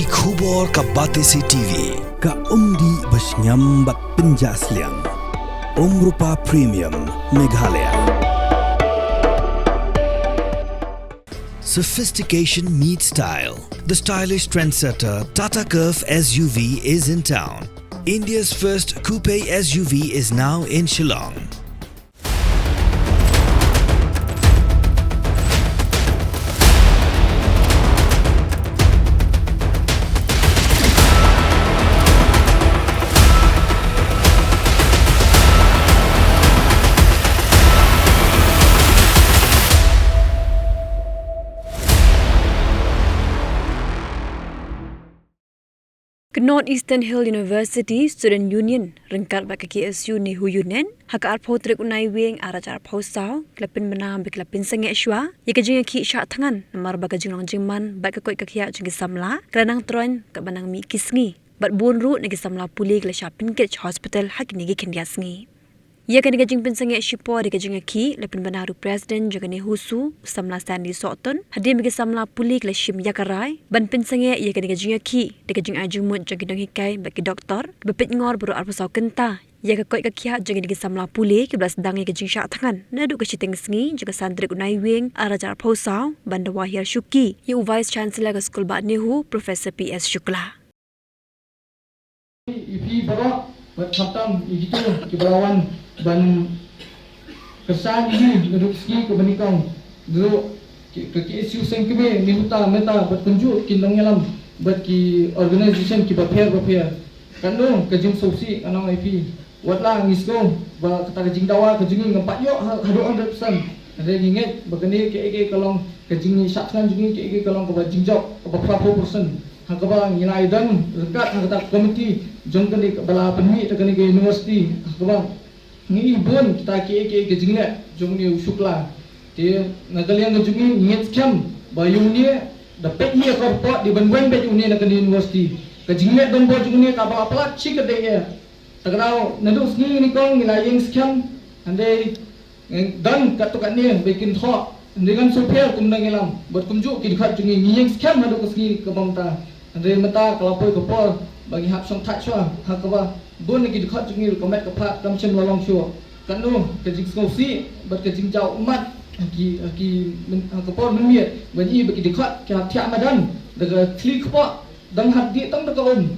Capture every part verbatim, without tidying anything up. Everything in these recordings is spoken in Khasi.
Ki khubor ka Batesi T V, ka umdih ba shngiam bad pynjah sliang. Umrupa Premium, Meghalaya. Sophistication meets style. The stylish trendsetter Tata Curvv S U V is in town. India's first coupe S U V is now in Shillong. Ka North Eastern Hill University Student Union ryngkat bad ka K S U NEHU Unit ha ka arphew tarik u Naiwieng ar hajar arphew saw ki la pynbna bad ki la pynsangeh shuwa ïa ka jingïakhih shah thngan namar ba ka jinglong jingman bad ka koit ka khiah jong ki samla ka la nang troiñ katba nang mih ki sngi bad bun ruh na ki samla pule ki la shah pynkit sha hospital ha kine ki khyndiat sngi. Ïa kane ka jingpynsangeh shipor ïa ka jingïakhih la pynbna da u President jong ka NEHUSU, u samla Sandy Sohtun, hadien ba ki samla pule ki la shim ïa ka rai ban pynsangeh ïa kane ka jingïakhih da ka jingai jingmut jong ki nonghikai bad ki doktor kiba peit ngor baroh arphew saw kynta ïa ka koit ka khiah jong kine ki samla pule kiba la sdang ïa ka jingshah thngan naduh ka shiteng sngi jong ka san tarik u Naiwieng ar hajar arphew saw ban dawa hiar shuki ïa u Vice Chancellor ka skul bah NEHU, Professor P S Shukla. Ïa phi baroh bad khamtam ïa kito kiba la wan ban kyrshan ïa ngi naduh ka sngi kaba nyngkong. Naduh ki, ka K S U seng kmie, NEHUTA, MEHUTA bad kumjuh ki nongïalam bad ki organisation kiba pher bapher. Katno ka jingsngewsih, ngan ong ïa phi. Wat la ngi sngew ba kata ka jingdawa ka jong ngi ngam pat ïoh ha, haduh hundred percent. Hynrei ngi ngeit ba kane kaei kaei ka long ka jingshah thngan jong ngi, kaei kaei ka long kaba jingjop kaba phra phew percent. Ha kaba ngi la ïadon ryngkat ha kata ka komiti jong kane kaba la pynmih da kane ka university, ha kaba ngi i bun kita kiei kiei ka jingleh jong une u Shukla. Te na ka liang ka jong ngi, ngi ngeit skhem ba ïa une da peit hi ïa ka report, dei ban weng beit une na kane university. Ka jingleh donbor jong une kaba la palat shi kynta eh. Ta ka daw naduh sngi nyngkong ngi la ïeng skhem, hynrei ngi don katto katne ba kin thoh, hynrei ngan sngewpher kum nongïalam bad kumjuh ki dkhot jong ngi, ngi ïeng skhem haduh ka sngi kaba mynta. Hynrei mynta ka la poi ka por ba ngi hap shong thait shuwa, ha kaba bun na ki dkhot jong ngi ruh ka met ka phad kam shym la long shuh. Katno ka jingsngewsih bad ka jingjaw ummat ha ki, ha ki, ha ka por mynmiet ba ngi i ba ki dkhot ki hap thiah madan da ka khlieh kpoh, dang hap dih tang da ka um.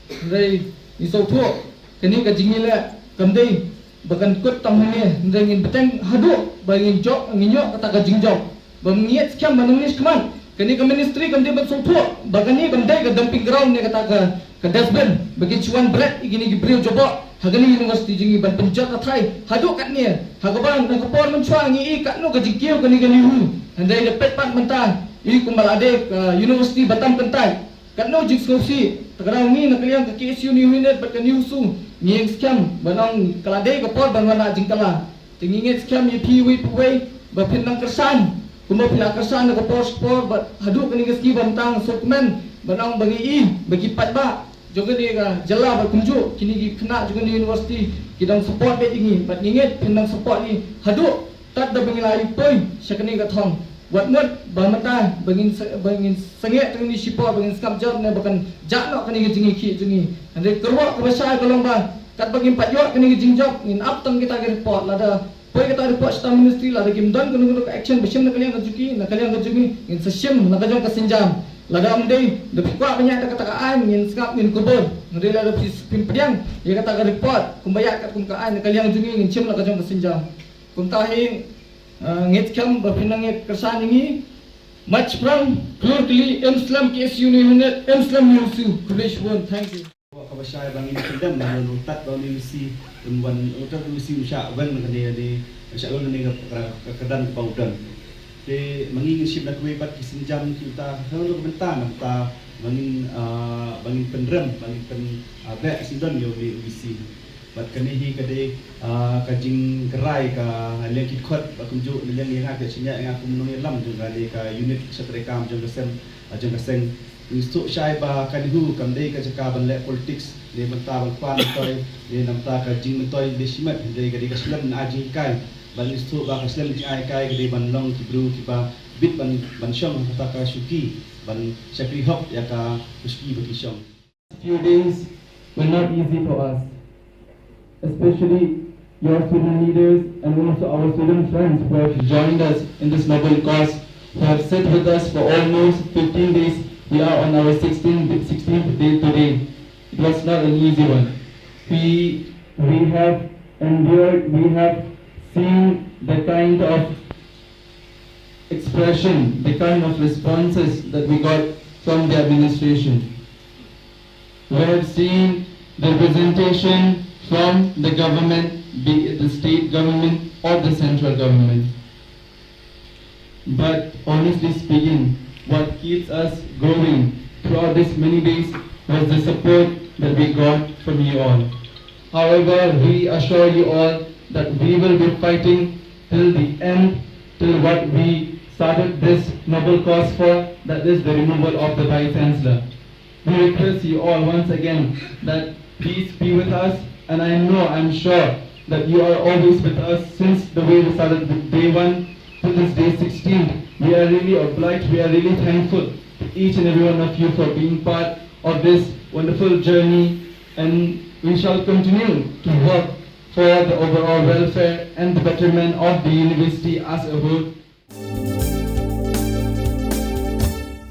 Hynrei ngi sngewthuh kane ka jingïaleh kam dei ba kan kut tang hangne, hynrei ngin bteng haduh ba ngin jop, ngin ïoh kata ka jingjop. Ba ngin ngeit skhem ba nangne shakhmat kane ka ministry kam dei ban sngewthuh ba kane kam dei ka dumping ground ne kata ka, ka dustbin ba kin shu wan bret ïa kine ki briew jaboh ha kane university jong ngi ban pynjot pathai haduh katne. Ha kaba na ka por mynshuwa ngi i katno ka jingkiew kane ka NEHU, hynrei da peit pat mynta i kumba la dei ka university ba tam kyntait. Katno jingsngewsih, ta ka daw ngi na ka liang ka K S U NEHU Unit bad ka NEHUSU ngi ïeng skhem ban ong ka la dei ka por ban wanrah jingkylla. Te ngi ngeit skhem ïa phi uwei pa uwei ba phin nang kyrshan kumba phi la kyrshan na ka por sha ka por bad haduh kane ka sngi ba mynta nga sngewkmen ban ong ba ngi i ba ki paidbah jong kane ka jylla bad kumjuh kine ki khynnah jong kane ka university ki dang support beit ïa ngi bad ngi ngeit phin nang support ngi haduh tad da ba ngi la ïa poi sha kane ka thong. Wat mut ba mynta ba ngin sa-, ba ngin sangeh tang ne shipor ba ngin sngap jop ne ba kan jah noh kane ka jingïakhih jong ngi. Hynrei ka ruh kaba shai ka long ba katba ngim pat ïoh kane ka jingjop ngin ap tang kita ki report, lada poi kita report sha ta ministry, lada kim don kano kano ka action ba shim na ka liang ka jong ki, na ka liang ka jong ngi ngin sa shim na ka jong ka sienjam. Lada ym dei da phi kwah ban ïaid da kata ka aiñ ngin sngap ngin kubur. Hynrei lada phi, phim pdiang ïa kata ka report kumba ïaid katkum ka aiñ na ka liang jong ngi ngin shim na ka jong ka sienjam. Kumta hi, ah, ngeit skhem ba phin nang ïa kyrshan ïa ngi. Mach phrang, klur kli, im slem K S U NEHU Unit, im slem NEHUSU. Khublei shibun, thank you. Kaba shai ba ngin pyndem na u tad ba u NEHUSU un wan, u tad u NEHUSU un shah wan kane ne, shah wan kane ka, ka, ka, ka dan kaba u don. Te ma ngi ngin shim na kiwei pat ki sienjam ki uta, ka long ka bynta na bynta ba ngin, ah, ba ngin pynrem, ba ngin pyn, ah, beh syndon ïa u NEHUSU. Bad kane hi ka dei, ah, ka jingkyrpad ka liang ki dkhot, bad kumjuh na liang ïa nga, ka shaniah ïa nga kum nongïalam jong kane ka unit sha treikam jong ka sem, ah, jong ka seng. Ngi sngewthuh shai ba ka NEHU kam dei ka jaka ban leh politics, ne mynta ban pan myntoi, ne na bynta ka jingmyntoi ne shimet, hynrei ka dei ka slem na jinghikai. Bad ngi sngewthuh ba ka slem jinghikai ka dei ban long ki briew kiba bit ban, ban shong ha kata ka shuki. ban shakri hok ïa ka khushki ba ki shong. Few days were not easy for us, especially your student leaders and also our student friends who have joined us in this noble cause, who have sat with us for almost fifteen days. We are on our sixteenth, sixteenth day today. It was not an easy one. We, we have endured, we have seen the kind of expression, the kind of responses that we got from the administration. We have seen the representation from the government, be it the state government or the central government. But honestly speaking, what keeps us going throughout these many days was the support that we got from you all. However, we assure you all that we will be fighting till the end, till what we started this noble cause for, that is the removal of the Vice Chancellor. We request you all once again that please be with us, and I know, I'm sure that you are always with us since the way we started with day one to this day sixteen. We are really obliged, we are really thankful to each and every one of you for being part of this wonderful journey, and we shall continue to work for the overall welfare and the betterment of the university as a whole.